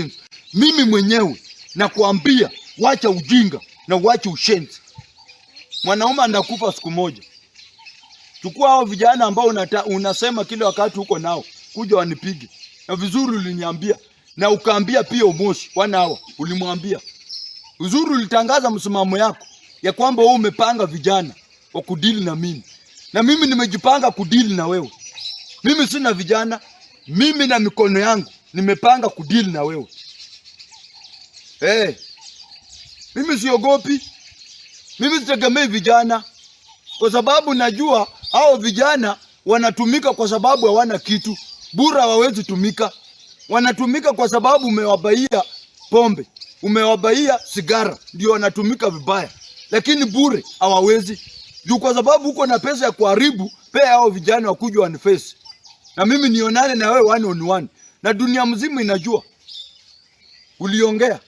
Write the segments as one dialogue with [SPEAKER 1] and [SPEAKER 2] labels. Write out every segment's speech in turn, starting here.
[SPEAKER 1] nonsense. Mimi mwenyewe nakuambia wacha ujinga na uache ushenzi. Mwanaume anakufa siku moja. Chukua hao vijana ambao unasema kila wakati huko nao, kuja wanipige. Na vizuri uliniambia na ukaambia pia Omosh wana hawa ulimwambia. Uzuri ulitangaza msimamo yako ya kwamba wewe umepanga vijana wa kudeal na mimi, na mimi nimejipanga kudeal na wewe. Mimi sina vijana, mimi na mikono yangu nimepanga kudeal na wewe. Hey, mimi siogopi, mimi sitegemei vijana kwa sababu najua hao vijana wanatumika kwa sababu hawana kitu bura, hawawezi tumika. Wanatumika kwa sababu umewabaia pombe, umewabaia sigara, ndio wanatumika vibaya, lakini bure hawawezi juu, kwa sababu uko na pesa ya kuharibu. Pea hao vijana wakuja waniface na mimi nionane na wewe one on one, na dunia mzima inajua uliongea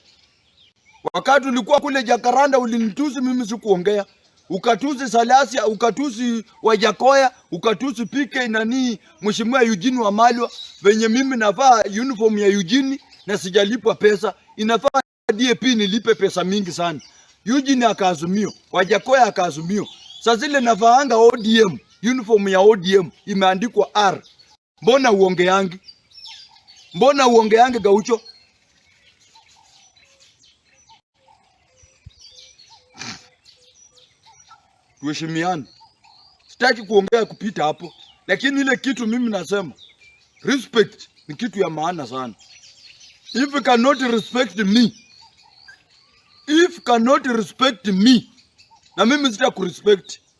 [SPEAKER 1] wakati ulikuwa kule Jakaranda, ulinitusi mimi, sikuongea. Ukatusi Salasia, ukatusi Wajackoyah, ukatusi PK nani, Mheshimiwa Eugene Wamalwa, venye mimi navaa uniform ya Eugene na sijalipwa pesa, inafaa DAP nilipe pesa mingi sana. Eugene akaazimio, Wajackoyah akaazimio. Sasa zile navaanga ODM, uniform ya ODM imeandikwa R. Mbona uongeangi? Mbona uongeangi, Gaucho? Tuheshimiane. Sitaki kuongea kupita hapo, lakini ile kitu mimi nasema respect ni kitu ya maana sana. If you cannot respect me, if you cannot respect me, na mimi sita kurespect.